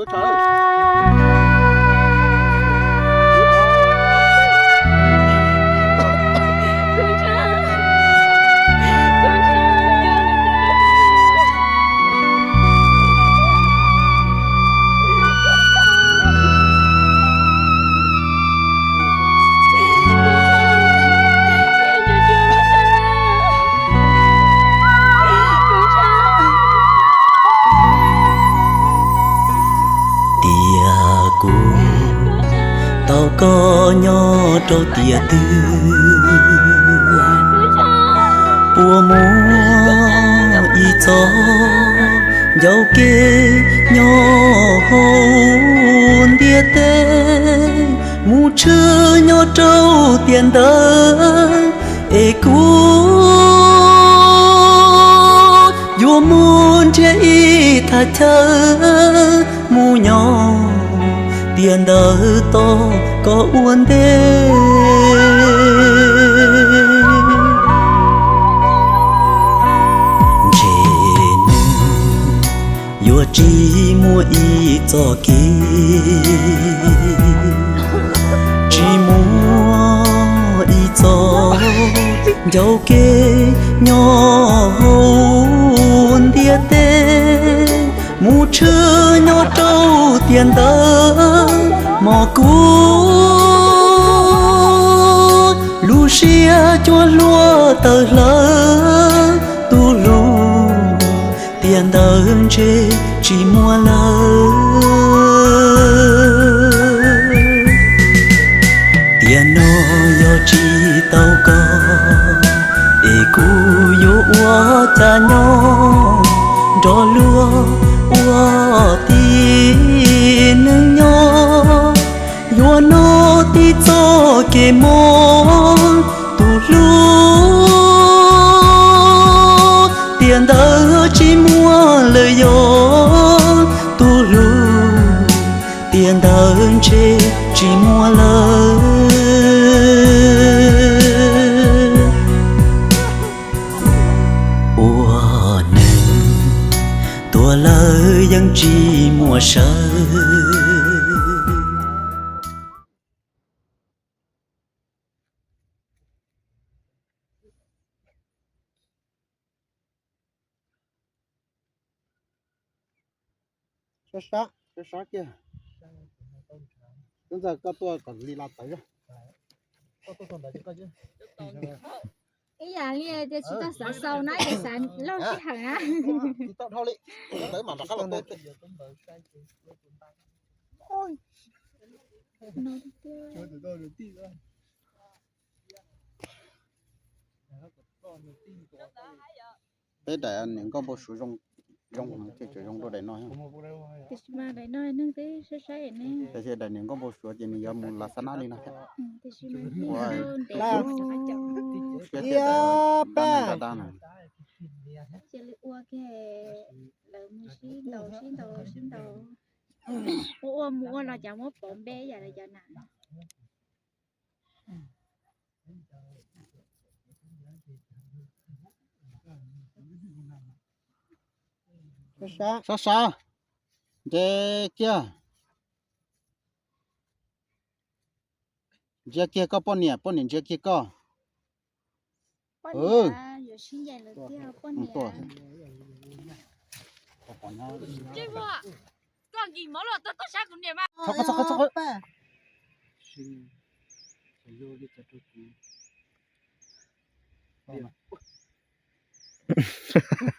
Tias kuv tau koj nyob rau tiam twg, puas muaj ib txoj ncauj kev nyob hauv ntiaj teb, mus tshwm nyob rau tiam ntawd, es kuv yuav mus nrhiav ib thaj chaw mus nyob tiam ntawd tos koj ua ntej. Ntshe nws yuav tsis muaj ib txoj kev, tsis muaj ib txoj ncauj kev nyob hauv ntiaj teb, mus tshwm nyob rau tiam ntawd, mos kuv lub siab cuag hlua tawm hlaws, tus hlub tiam ntawd ntshe tsis muaj lawm. Tiam no yog tsis tau koj, es kuv yuav ua cas nyob nrog luag ua tib neeg nyob. Yuav noj tib txoj kev mob, tus hlub tiam ntawd tsis muaj lawm, yog tus hlub tiam ntawd ntshe tsis muaj lawm. Ua neeg tuag lawm yeej tsis muaj sawv. Sab sab, sab sab kiag. Tub ntxawg, koj tuaj kom li las tawv. Ib yam li tias tsis tau xav xaus na, ces xav loj sij hawm na. Tsis tau dhau li, tawv mam rov qab los tuaj. Peb daim niam nkauj npau suav zoo, zoo heev, tseem zoo dua daim no. Tiam sis mas daim no neeg twb saib saib ne. Tiam sis daim niam nkauj npau suav ces nws yuav mus las xab nab li no thiab. Tiam sis mas ntev siab thiab daim no. Cia li ua kiag, lawv mus sib ntaus sib ntaus sib ntaus. Ua ua mus ua los cas muab pov npe yam li cov na. Sab sab, ntsia kiag, ntsia kiag koj poj niam, poj niam ntsia kiag koj.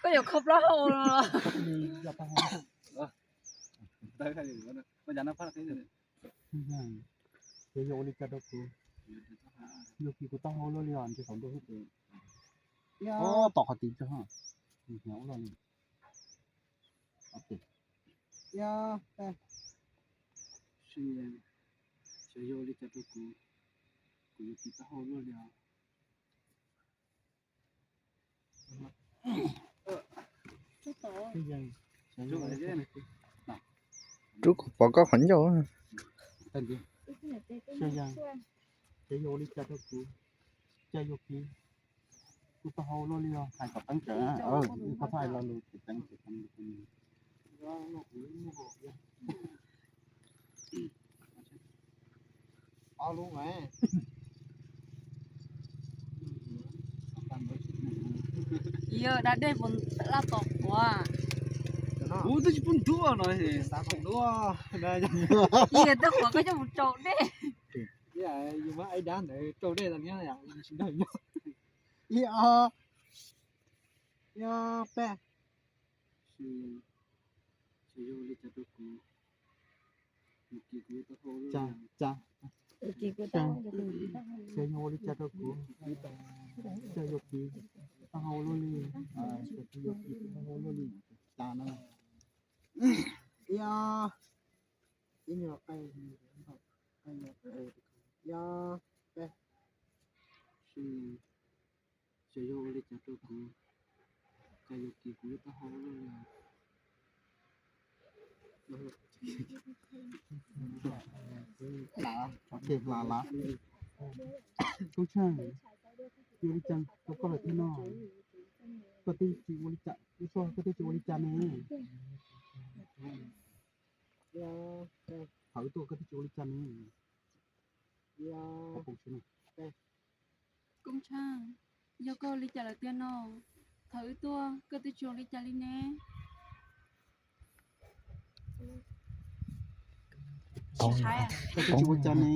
Koj yuav kho plaub hau los? Ces yog ua li cas rau kuv? Yog kis kuv taub hau luaj li os, ntshe saum ntuj xwb ces. Tom qhov tid tso. Hnyav ua luaj li. Xyov yog ua li cas rau kuv, kuv yuav kis taub hau luaj li os. Rub kom pom koj qhov ncauj. Ces yog ua li cas rau kuv, cas yog kis kuv taub hau luaj li os. Hais kom teeb tsawv, koj txhob hais lo lus tsis teeb tsawv. Ob lub mas. Yog da dej puas laj tom qhuav? Kuv twb tsis pub ntuj no. Yog tej qhuav koj coj mus rau dej. Yus muab ib dab ntawd rau dej tau niab. Ib ob, ib ob peb. Xyov yog ua li cas rau kuv, xyov yog ua li cas rau kuv, xyov yog kuv taub hau luaj li, xyov kuv yog kuv taub hau luaj li, cas no. Ib ob, ib nyuag qe, ib ob peb. Xyov yog ua li cas rau kuv, cas yuav kis kuv lub taub hau luaj li. Tub Tsheej, yog li cas rau koj lawm thiab no? Koj twb tsis ua li cas, koj twb tsis ua li cas ne. Thaum wb tuaj koj twb tsis ua li cas ne. Koob Tsheej, yog koj ua li cas lawm tiag no? Thaum wb tuaj koj twb tsis ua li cas li ne. Koj twb tsis ua cas ne.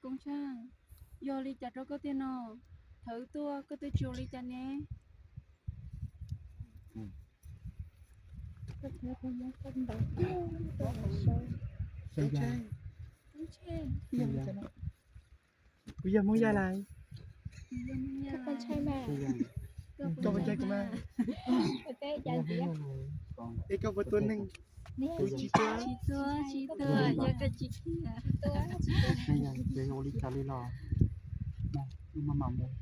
Koob Tsheej, yog li cas rau koj tiag no? Thaum wb tuaj koj twb tsis ua li cas ne. Kuv yog Hmoob Yaj lais. Koj puas ntshai kuv mas? Es koj puas tua neeg? Kuv tsis tua. Tsis tua, tsis tua, yog koj tsis tua. Ua li cas li los, wb maj mam mus.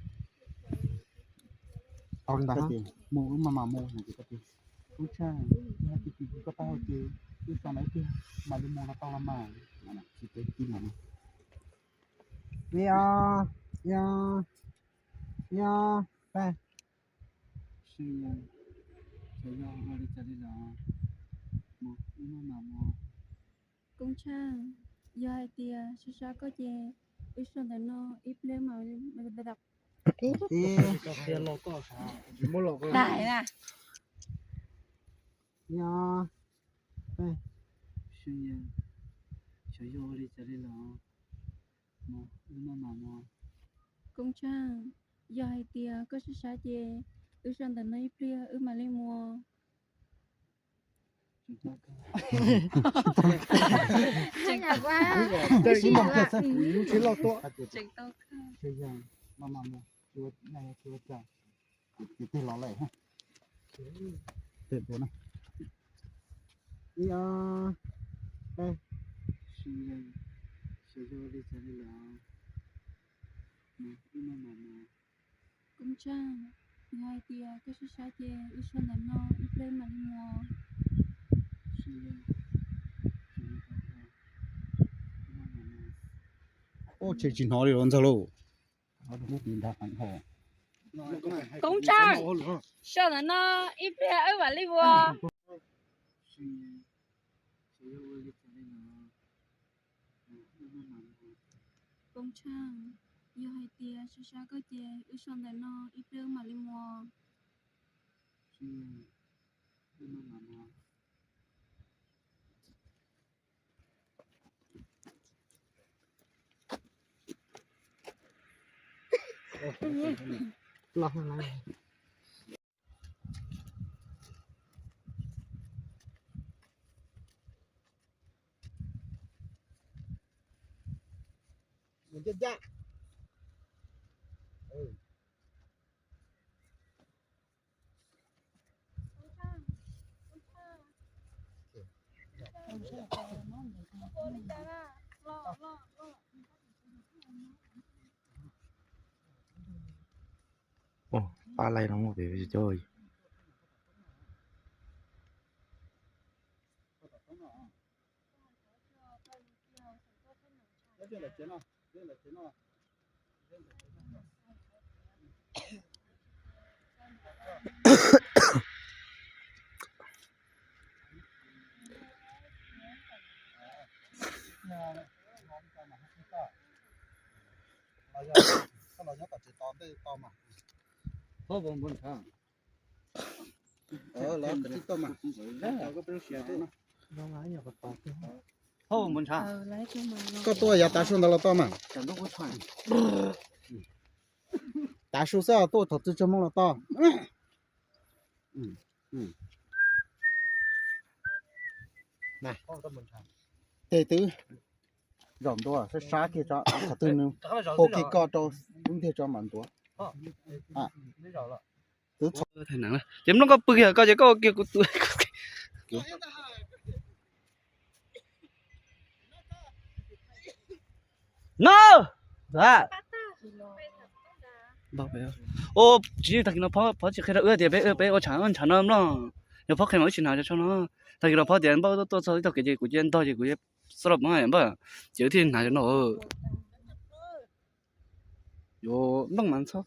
Mus wb maj mam mus. Koob Tsheej, yog tias koj taub hau ces wb so ntawd ib pliag mam li mus los tau los mas. Ib ob, ib ob, ib ob peb. Xyov yog ua li cas li los, mus wb maj mam mus. Koob Tsheej, yog hais tias sab sab koj ces wb so ntawm no ib pliag mam li. Ib, ib ob peb. Xyov yog ua li cas li los, mus wb maj mam mus. Koob Tsheej, yog hais tias koj sab sab ces wb so ntawm no ib pliag wb mam li mus. Tseem tau kawg. Tseem tau kawg. Ces tej los lawm. Tej tua na. Ib ob peb. Xyov yog li cas li los, mus wb maj mam mus. Koob Tsheej, yog hais tias koj sab sab ces wb so ntawm no ib pliag mam li mus. Ub, tseem tsis hnov li los ntxawg lauj. Koob Tsheej, so ntawm no ib pliag wb mam li mus. Koob Tsheej, yog hais tias sab sab koj ces wb so ntawm no ib pliag wb mam li mus. Pab laij no muaj pem cov. Koj tuaj yav tav su ntawd los toj mas. Tav su xwb, tuaj thaum twg tsaug moog los toj. Tes twb zaum ntua sab sab kiag tso, thaum twg nws pua kiag koj rau lub ntiag tso mam ntuav. Ces nplooj koj pw kiag koj ces koj ua kiag kuv tus. No, tsis tag kis no Phob tsis qhia rau wb tias peb peb ua tshav ntshav no mloj, yog Phob qhia mas wb tsis hnav cov tsho no. Tag kis no Phob tias npaj tuaj txog ib tog kev ces kuv cia nrog ces kuv xab los npaj ces npaj, ces wb thiaj hnav cov no. Yuav nplooj mas ntxhab.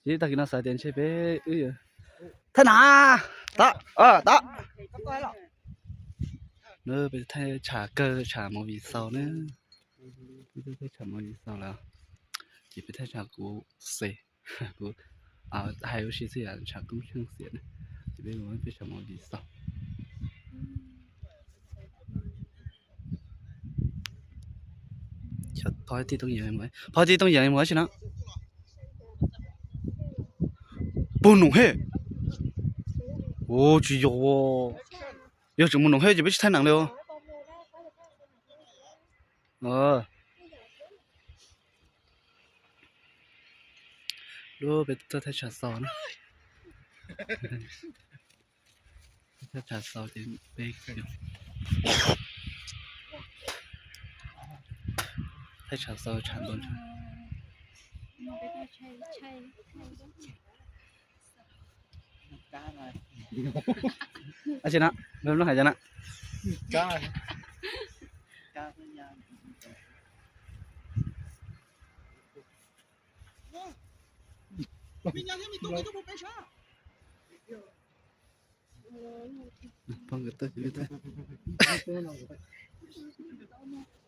Ces tag kis no xav tias ntshe peb wb thaij na, tod tod. Peb thaij tsham kawg tsham movie xaus na. Peb thaij tsham movie xaus lawm, ces peb thaij tsham kuv xes, kuv hais ua si xwb yam tsham koob tsheej xiam na, ces peb peb tsham movie xaus. Phob tij tooj yeem mus, Phob tij tooj yeem mus tsi na. Puag noom he. Ua tsis yog, yog tseem mus noom he ces peb tsis thaij neem li os. Lub peb tuaj thaij tshav xaus na. Thaij tshav xaus ces peb thaij tshav xaus tshav ntuj. Ab tsi na, mloog hais cas na.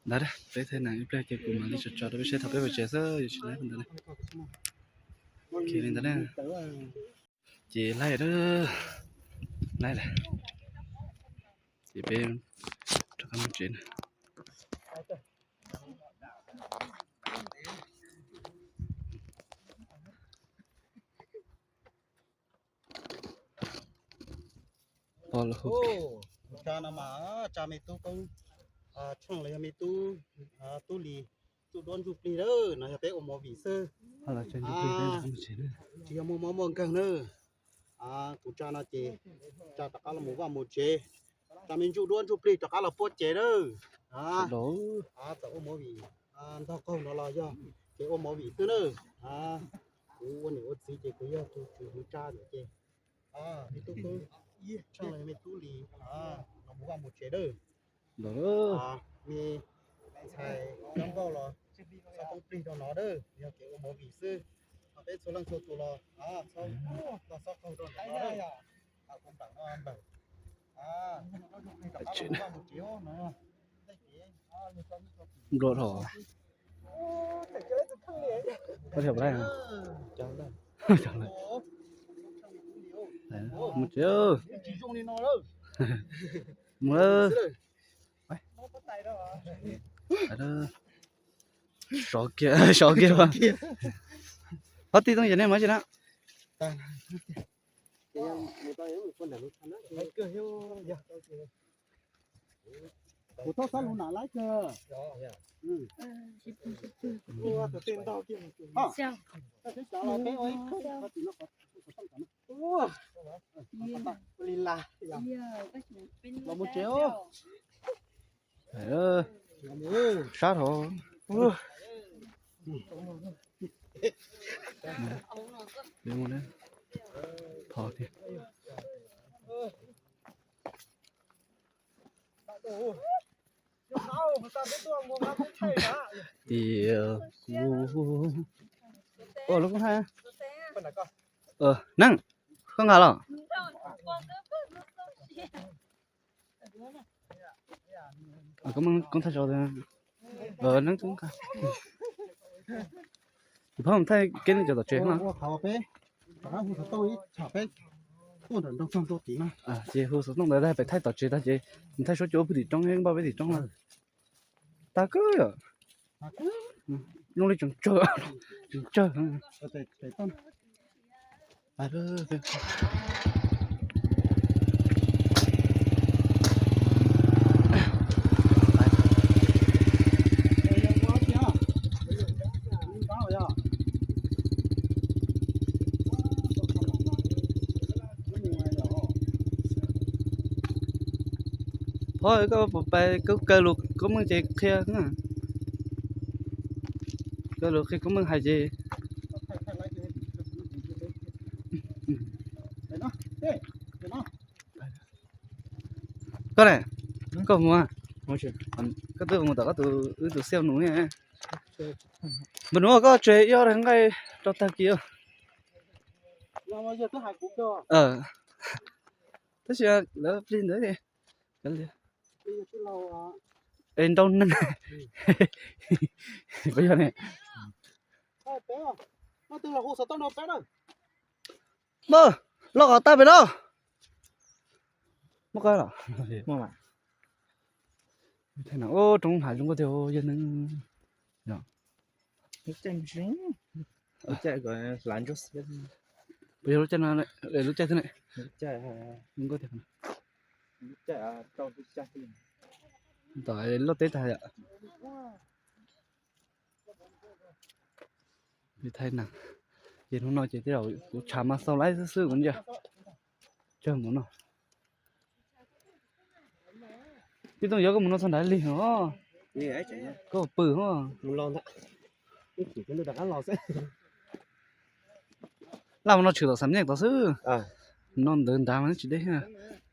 Ntawd peb thaij neem ib pliag ces kuv mam li tso tso rau peb saib thaum peb mus tsev xwb, yuav tsis laib ntawd. Li ntawd na. Ces laib, laib lawm, ces peb rov qab mus tsev na. Tsa no mas tsa me tub koob, tsheej los yog me tub, tub lis, tsuj duab ntsuj plig lawm no yog peb ua movie xwb. Tsis yog muaj mob muaj nkeeg na. Kuv tsa no ces tsa rov qab los mus vaj mus tsev, tsa me ntsuj duab ntsuj plig rov qab los puab cev na. Txawm ua movie ntog qaug no los yog ces ua movie xwb na. Kuv ua niam ua txiv ces kuv yog tus tswv hu tsa ntawm ces me tub koob, tsheej los yog me tub lis, los mus vaj mus tsev na. Me ntxhais nyob nkauj los txhob poob plig rau no na, yog kev ua movie xwb. Ho peb txhua leej txhua tus los txhob txhob qaug rau ntawm no na. Kuv npam no npawg, mus vaj mus tsev no. Nplua dhau. Mus tsev. Mus. Sov kiag, sov kiag. Phob tij tooj yeem nej mus tsi na. Kuv txhob xav lus nam laib kawg. Los mus tsev. Sab dhau. Thov thiab. Tias kuv Ua lub koob thaij. Neeg, koj nqa los. Neeg, tus phauj thaij kev neeg cov tom tsev no. Ces hu xov tooj ntawd pem thaij tom tsev tag ces mus thaij suab cua pug tim roob npaj peb tim roob no. Tag kawg yom. Zoo li tseem tsawg, tseem tsawg. Phauj, koj puas pais kaw lus koob meej ces qhia, kaw lus qhia koob meej hais ces. Koj ne, koj mus, koj twb mus tom koj tus, wb tus xiaj nus ne. Npawg nus, koj tseg ib ob daig nqaij rau tag kis. Tab sis lawv plig ntawd. Es nrau neeg. Puas yog ne? Npawg, los qhov tau pem no. Muaj qab los? Roob hav zoo nkauj tiag yog neeg. Puas yog lub caij no, lub caij twg ne? Zoo nkauj tiag. Tom loj teb tag yom. Thaij neeg. Ces hnub no ces tej zaum kuv tshav mas xaus laib xwb xwb kuv ntsia. Tsawg mus no. Tib tug yuav koj mus no txog nrad lig os. Koj pw os. Laj mus no tshwm tom Xam Nyaj tod xwb. No ntawd nrad mas tsis deb.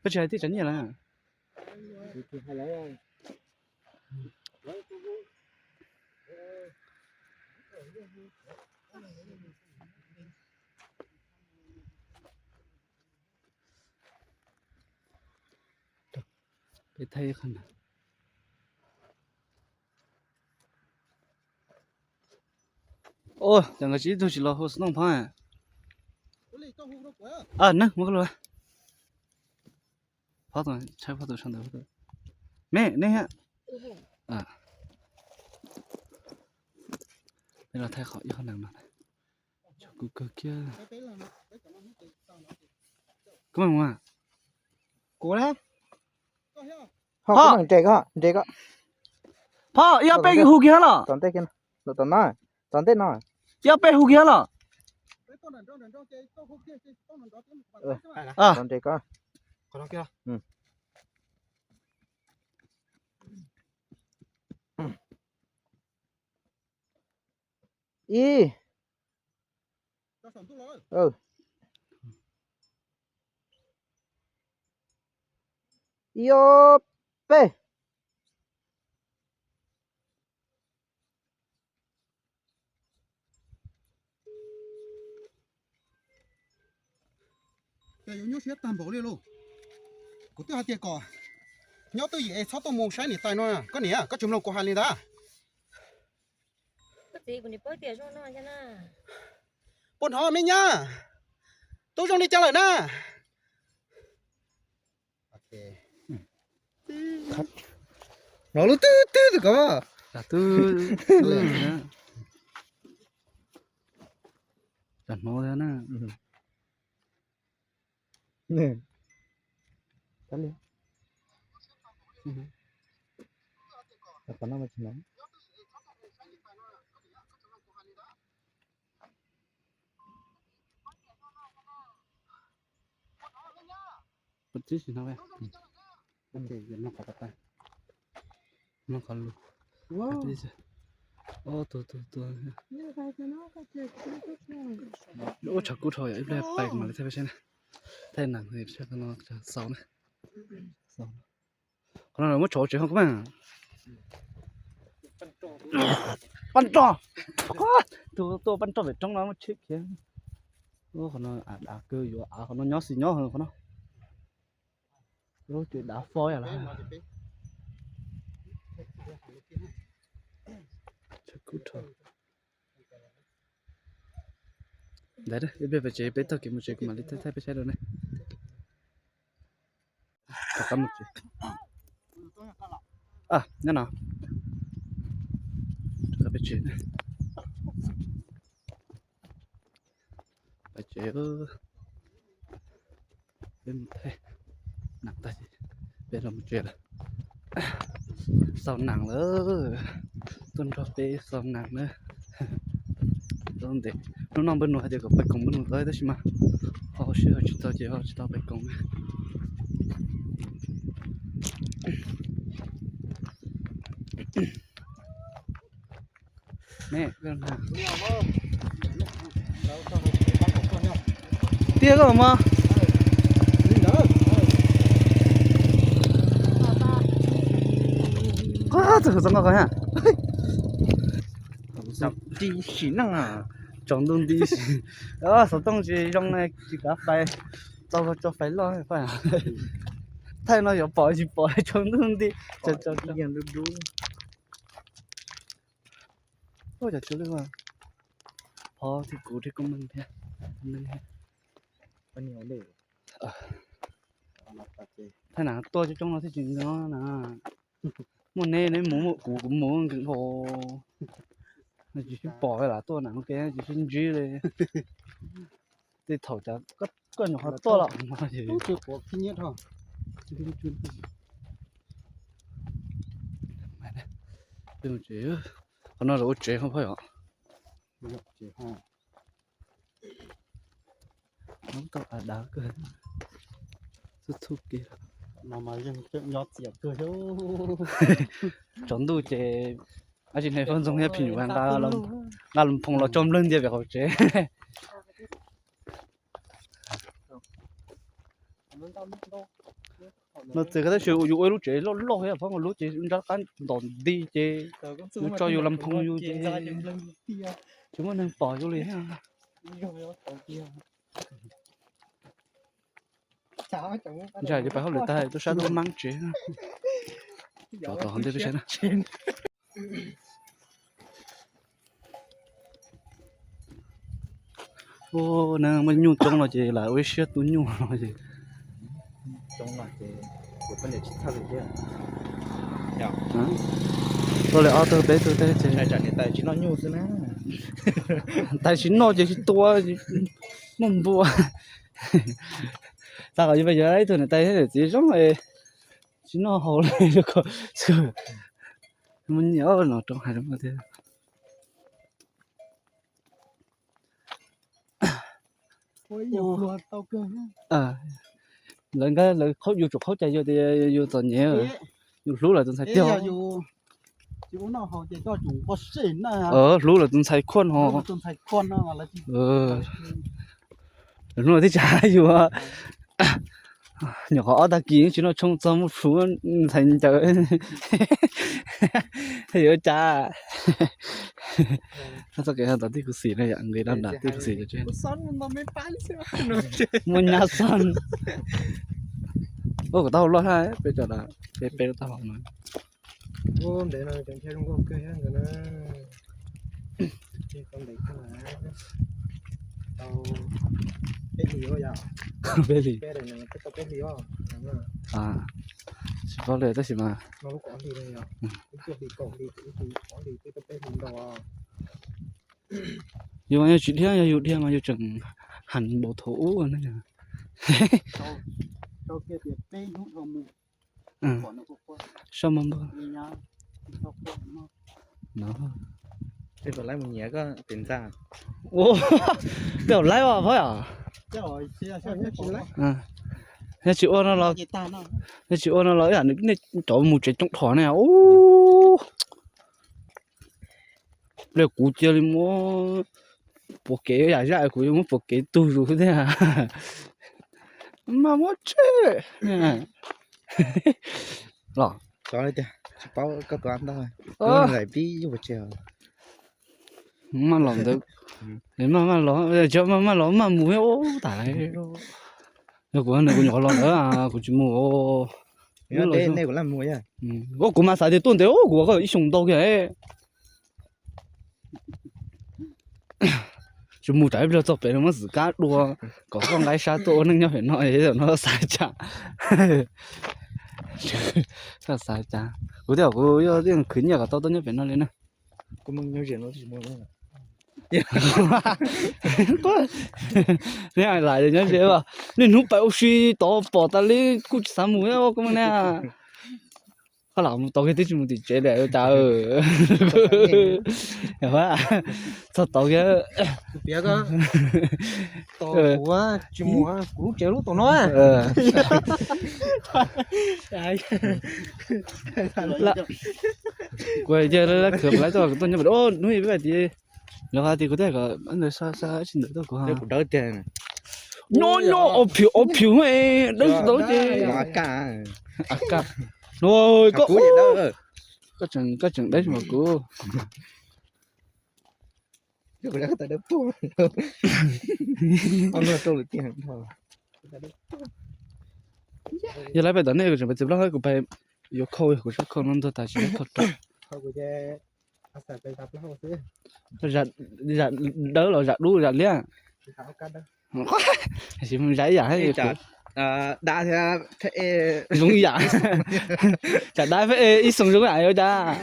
Koj tsis hais tij Tsav Nyiaj lawm. Peb thaij qhov no. Ua cas nkawd tsis, ib tug tsis los hu xov tooj phob. Neeg muab koj lus. Phob tus, tshaib phob tus sau ntawd. Me, nej, peb los thaij qhov ib qho neeg no. Kuv kawg kiag. Koj mus. Kuv na. Ho, nres koj, nres koj. Phob, ib ob peb hu kiag los. Tom ntej no, tom ntej no. Ib ob peb hu kiag los. Tom nres koj. Ib, ib ob peb. Cas yuav nyuaj siab tag npaum li lauj. Kuv twb hais tias kom nyob twj ywm es txhob tuaj mus saib niam tais no. Koj niam, koj tsis mloog kuv hais li ntag. Puas hnov me nyab? Tub zoo li cas lawm na? Hnov lub twb twb twb ko. Hnov na. Ua tib si no, no qhov lus. Tus tus tus. Ua tshav kub dhau yom, ib pliag pais mam li thaij peb saib na. Thaij neeg saib no xaus na. Qhov no muab tso tsev ho kub meej. Paj nroj. Tus tuaj paj nroj pem roob no muaj tsheb khiav. Qhov no av dav kawg, yuav av qhov no nyob xis nyob qhov no. Lub tsev dav fo yam lawm. Ntawd ib pliag pem tsev, peb taug kev mus tsev kuv mam li thaij peb saib dua ne. Rov qab mus tsev. Nyob no. Rov qab peb tsev. Peb tsev. Peb mus thaij nas tag ces peb los mus tsev lawm. Xaus nas lawm, tuaj nrog peb xaus nas na. Ntev, hnub no npawg nus hais tias kom pais koom npawg nus tau tab sis mas ho sij hawm tsis tau ces ho tsis tau pais koom na. Tiag koj mog. Qab txog txog nqo qhov ha. Nti sim neej, tsaus ntuj nti sim. Xov tooj tsis zoo na, tsis kav fais, tau tso fais loj. Thaij no yuav pom tsis pom, tsaus ntuj nti. Ua cas tsis lwj, qhov thiab kuv thiab koob meej thiab. Thaij na tuaj coob coob no thiaj tsis nco na. Muaj neb neb mus, muaj kuv kuv mus nkees dhau. Tsis sib pom lam tuaj na, ua ke tsis sib ntsib li. Tej thaum cas koj nyuam qhuav tuaj los. Qhov no lawv ua tsev hov phaj yom. Tau av dav kawg, txhub txhub kev. Tsaus ntuj ces ab tsi ne, Fab Ntxoog thiab phim nyuj vais nqa loo phoom los tso nplawg ntias pem qaum tsev. No txawm tab sis yus ua ib lub tsev loj loj thiab, phab lub tsev nrab qab ntom nti ces yus tso yus loo phoom yus ces tsis muaj neeg pom yus li thiab. Ntshai ces pais hauj lwm tag tuaj saib lub maab tsev. Cov tom hauv ntej peb saib na. Ua, na muaj nyuj coob no ces lam ua ib siab tu nyuj no ces. Ua li ob tug peb tug teb ces tais tsis noj ces tsis tua, muaj npua. Tag kom yus peb yog ib tug niam tais niam txiv zoo tsis noj haus li, muaj nyiaj no roob hais thiab. Lawv nkag lawv qhaub, yus tsum qhaub cas yus tias yus txom nyem, yus hlub lawv tus ntxhais tiag. Hlub lawv tus ntxhais khuaj no. Hnub no twb tsis hais yus, nyuam qhuav ob tag kis tsis noj tshoob txog muaj plhuav ntxhais ncaws, yuav cas. Txoj kev tod tij kuv xim no yom, nqis rau nram tij kuv xim. Muaj nyab xab. Ua kom taub hau loj thiab, peb cov peb peb taub hau no. Ntev no cov ntshe zoo nkauj kawg thiab ntawd na. Ntev kawg na. Tau peb hlis yom. Peb hlis. Peb hlis os. Tsis paub li tab sis mas. Lub kaum hlis no yom. Lub cuaj hlis kaum hlis, ib hlis ob hlis twb tau peb hlis ntau. Yus mas yog tsis dhia, yog yus dhia mas yus tseem heev npaum thaum ub na. Sau kiag tias peb hnub dhau mus. Sau mas npawg. Tej zaum laib os phauj yom. Yog tsis ua no los, yog tsis ua no los nej cov mus tsev coob dhau ne. Ub, kuv cia li muab puas kev yam zaj, kuv yuav muab puas kev tug zus thiab. Mas muab tseg los. Tsis paub koj tus ab ntau, lawm pib yug pov tseg. Maj los ntawd, maj maj los, maj maj los maj mus ub tas. Yog kuv nws kuv nyuam qhuav los ntawd kuv tsis mus. Ua kuv mas xav tias tuaj ntev ub kuv ua koj ib xyoos ntau kiag. Tsis mus tsam ib pliag txog pem no muab xwm kab dua kom koj nqa ib sab tuaj ua neej nyob pem no no xav cas. Koj xav cas kuv thiaj kuv yog khwv nyiaj kom tau tuaj nyob pem no li na. Neb lais nyob ze, niaj hnub pais ua si tod pom tas li kuj tsis xav mus koj ne. Koj lam mus tau kiag twb tsis mus tim tsev li cas. Txog tod kiag. Tsis mus kuv lub tsev lub tom no. Kuv cia lab khwv lawv tuaj tuaj nyob pem hnub peb hais tias, lawv hais tias kuv thiaj kom ntawd xa xa tsis ntawd tuaj kuv ha. Nyob nyob ob phiv ob phiv dawb tsis tau ces. Koj, koj tseem dawb tsis npaum kuv. Yog lawv pais tom nej kuv tseem pais txiv plaub hab kuv pais yuav khau, kuv sab khau no ntog tas tsis khau rau. Zam dawb los zam dub zam liab? Zam ib yam, da thiab phe e zoo ib yam. Tsam da phe e ib xyoo zoo ib yam yuav cas.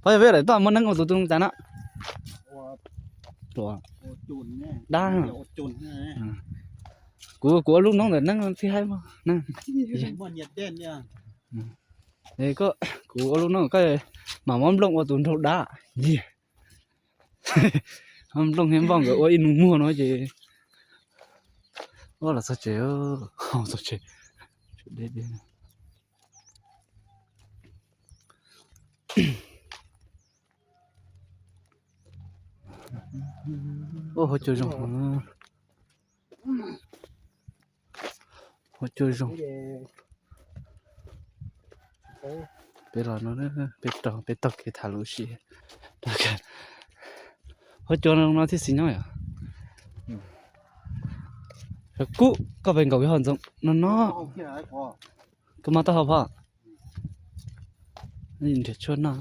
Phob yog peb daim toj muaj neeb ua tus tus cas no. Dab. Kuv kuv ua lub noob ntawm neeb txij haib mog. Koj, kuv ua lub noob koj mam mob nplooj ua tus nraug dab. Mob nplooj thiab npoj nkawd ua ib nus muag no ces. Ua los txog tsev, txog tsev. Ua huab cua zoo, huab cua zoo. Peb los no, peb taug kev tham lus si. Huab cua no thiaj xis nyob yom. Kub koj pais nkaum yog ntxoov no no. Koj mas taub hau phom. Nrhiav tshuaj noj.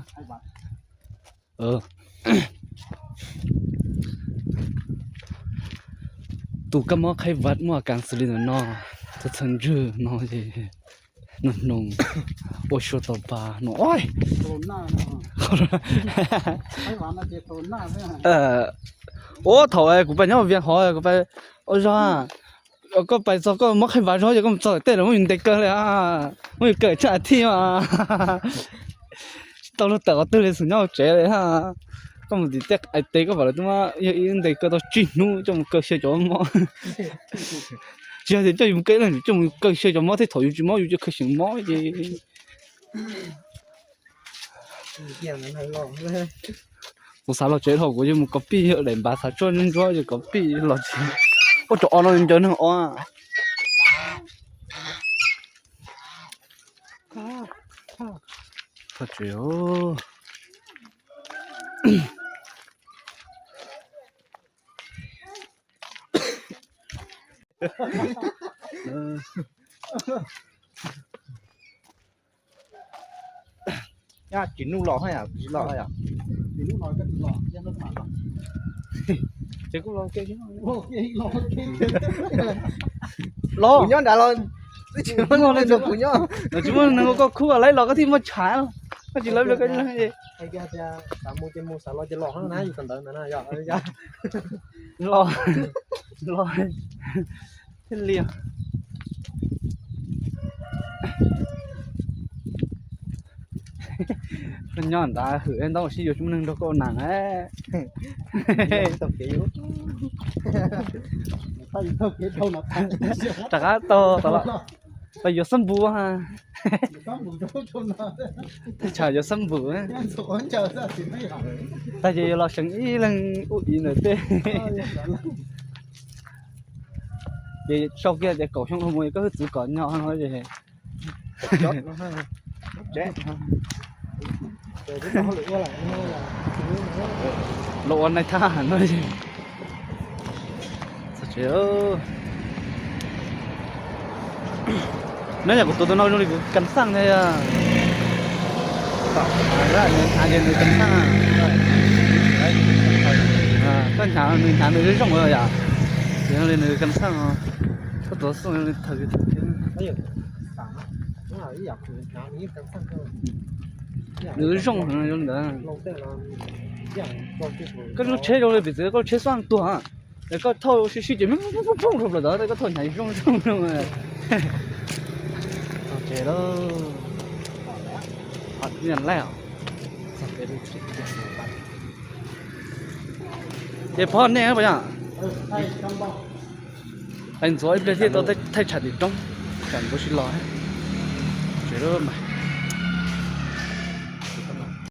Tus kab mob khaib vaj muaj kas xws li ntawm no, txhua txhua ntswg no, nug nug, ua sua tau pa no. Ua thaum kuv pais nyob Vias Hov kuv pais ua zog, koj pais txog koj mob khaib vaj zog ces koj mus txog tej lawv muab yus ntes kaw li, muab yus kaw tsaj thiab. Tsis tau luag tawm qhov twg li, xum nyob hauv tsev li. Koj mus tim tej ais tes koj pom lawv twb muab yog ib ntes kaw tau tsib hnub coj mus kaw xyaw cov mob. Tsis yog tias coj yus mus kaw ib leeg, coj mus kaw xyaw cov mob thiab, thaum yus tsis mob yus coj kaw xyaw mob ces. Kuv xav los tsev dhau kuv yuav mus kov pij, daim npav xav tsuag ntsuab ces kov pij los tsev. Ua rau o no ncaws neeg o. Txog tsev. Tsis nuj los hab yom, tsis los hab yom. Los kuv nyob nrad los twb tsis muaj neeg nrog kuv nyob. Tsis muaj neeg ua koj khub laib los koj thiaj muaj tshav, koj tsis laib los koj. Los, los thiaj li. Koj nyob ntawd hwm ntaub sib yuav tsis muaj neeg nrog koj ua nas. Rov qab tau tau los, pais yuav xab npum. Tej tsam yuav xab npum. Tag ces yuav los seev ib leeg ub ib ntawm tej. Ces sau kiag tias kaum xyoo dhau mus koj hwj txwv kom nyo no ces. Tsev. Los ua nais thab no. Neb yog kuv tus tus no zoo li kuv kam xaj ntag. Nws hnyav ces nws kam xaj. Koj hnyav nws hnyav nws zoo zoo yom. Ces zoo li nws kam xaj os. Koj tus xaj zoo li thaum thiab. Nws zoo heev zoo li ntawd. Koj lub tsheb zoo li piv txwv koj lub tsheb xaj tuag. Es koj thauj sib sib ces phooj rau plaws tod, koj thauj hnyav zoo zoo zoo. Txog tsev lawm. Ces phob nej puas yog? Qee ntxuav ib pliag thiaj tau thaij tsham tim roob, tsam npau si los. Tsev lawm mas.